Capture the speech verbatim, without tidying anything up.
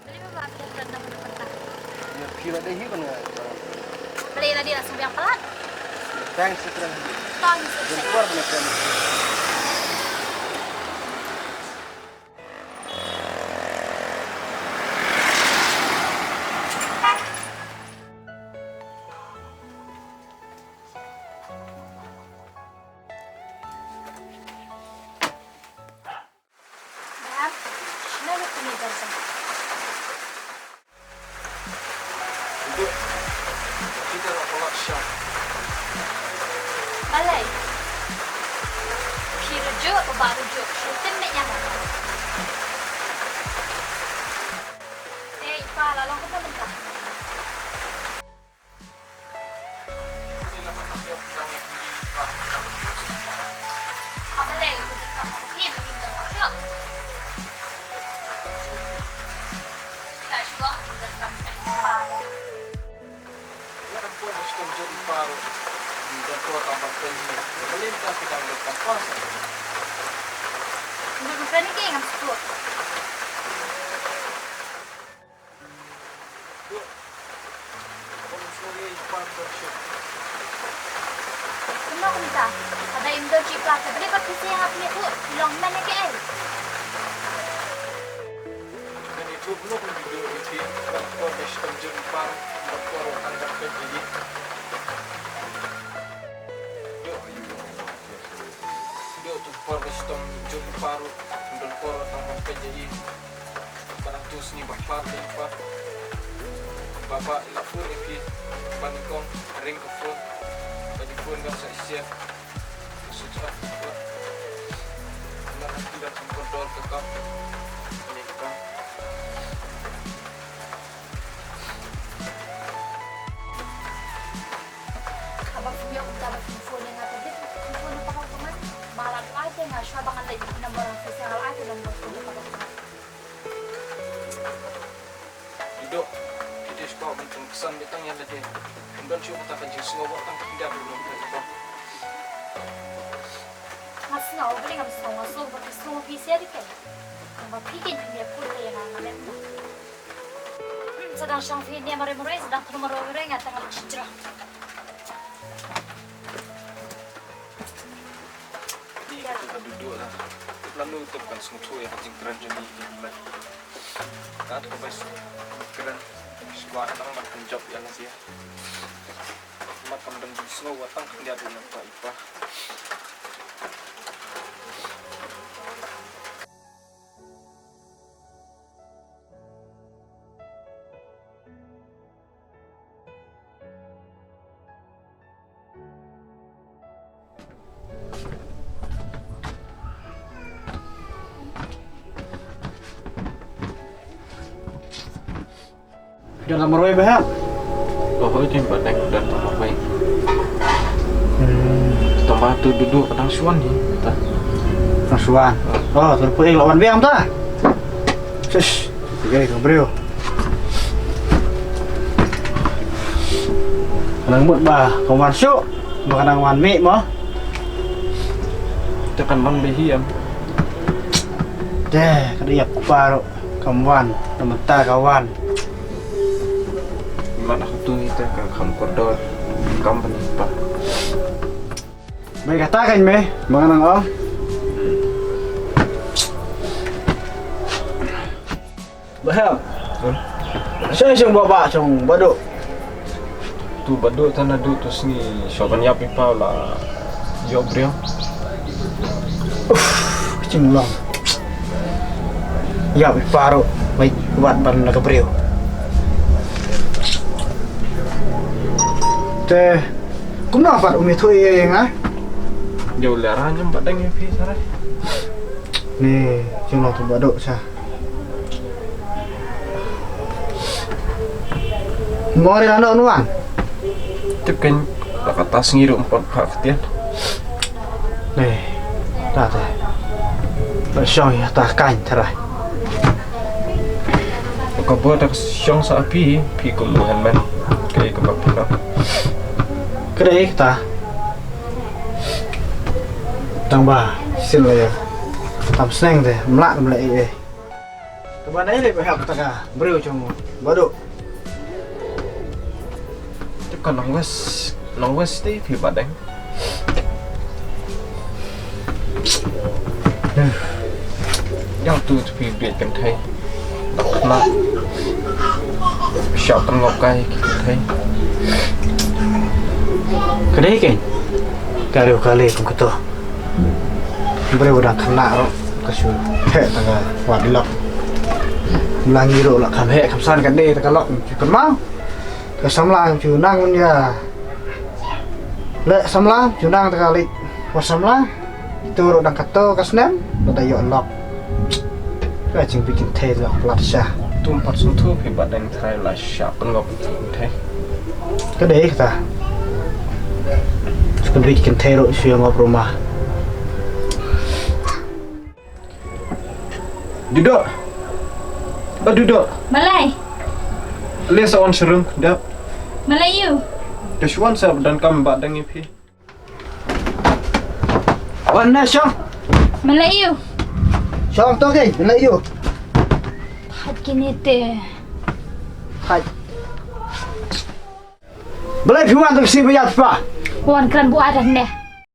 Balei ba phi ïa kren da kata? Ïa phi la dei hi ban nga. Balei la dei la sngewbiang palat? Thanks, Sutren. Thanks, Sutren. Jempol ban nga kren. Dap, shano ka kmie ka jong? Duduk. Kita nak tolak Syam. Balei? Phi rujuk, ba rujuk. Shu tim beit ïa nga. Eh, i pa, la long kumno mynta? Kumno kumta? Haba im don shuh i pa, te balei pat phi sa ïa nga pynïaid ruh? Long hynmen ïa kaei? Ngan ïathuh kumno kumne, Duh, ïa phi. Bad por ba shitom jur i pa ruh, bad por ba tang ban peit ïa i. Duh, Duh, to por ba shitom jur i pa ruh, bad por ba tang ban peit ïa i. Ka dang tu sngi ba phar ïa i pa. Baba i la phone ïa phi. Ba nyngkong ring ka phone. Ba i phone kan sa i siat. Ka switch off i phone. Nga la phi da kum kordor ka kam. Ni ka kam. Haba phi ïoh kumta ba phin phone ïa nga, te balei phin phone ïa papa kumne? Ma la ai te nga shuwa ba ngan leit ïa ki number phi, sa nga la ai te number phone ïa papa kumne. Duduk, phi dei shuwa ban pynksan beit tang ïa lade. Phin don shuh kata ka jingsngew ba tang khyndiat ruh ïa phi. Nga sngew, balei ngam sngew, nga sngew ba phi sngew phi sngewsih kein. Tang ba phi kein phim ïa phone ïa nga, nga mut. Hmm, sa dang shong phi ne marwei marwei, sa dang thmu marwei marwei, nga tang nga shisha. Ïa ka Duduk la. Lano te kan sngewthuh ïa ka jingkren jong ngi ïa ka met. Kat ka bai kren. Shuwa tang ban pynjop ïa lade. Mat kam dang jingsngew wat tang khyndiat ïa i pa. Phi don la marwei bha? Oh, hooid, Bah Deng, don la marwei. Hmm. Tang ba tu Duduk ka dang shuwa hi, ta. Dang shuwa. Oh. Oh, tu phi la wan biang ta. Shush, phi ka briew. Ka nang mut ba ka wan shuh, ba ka nang wan mih mo. Te kan wan bha hi em. Te ka dei ïa phi baroh kam wan, namar ta ka wan. Mat ha tu ite ka kham kordor company pa. Bai kata kan me, ba nga nang ong. Baham. Shong shong baba shong badu. Tu badu tana du tu sngi shoban yap ipa la yo brio. Uf, kaching long. Yap ipa ro, mai wat ban la ka brio. Te, kumno pat umi thu ye nga? Yo le ra nyam badang ye pi sarai. Ni, jong long tu badu sa. Mori lano nuan. Tip kan la kata sngi ruh ym pat phah ktien. Nei, ta te. Ba shong ïa ta kan trai. Ka bor ta shong sa api, pi kum buhan man. Kai ka ba pula. Kai ta. Tang ba, sin la ya. Tam sneng te, mlak mlak eh. Ba nai le ba hap ta ka briew jong u. Ba duk. Te ka long wes, long wes te phi Bah Deng. Ïa tu te phi bieit kynthei. Dak na. Shah pynngop kai ki kynthei. Ka dei kein. Ka riew ka lei kum kato. Briew dang khynnah ruh ka shu heh tang ka wad lok. Mla ngi ruh la kham heh kham san ka dei tang ka lok, shu kynmaw. Ka samla shu nang ïa. Leh samla shu nang tang ka leit wad samla. Itu ruh dang kato ka snem, lada ïoh lok. Ka jingbieit kynthei lok plat sha. Tum pat sngewthuh phi Bah Deng, trai la shah pynngop kynthei. Ka dei kata. Sngewbieit kynthei ruh shu ïa ngop rumah. Dudoh. Ba Dudoh. Balei? Le sa wan shrung dap. Balei ïu? Te shu wan sa ba donkam Bah Deng ïa phi. Wan na shong. Balei ïu? Shong to ke, balei ïu? Thait kine te. Thait. Balei phi wan tang shi ba ïa phi pa? Wan kren bu ai tang ne.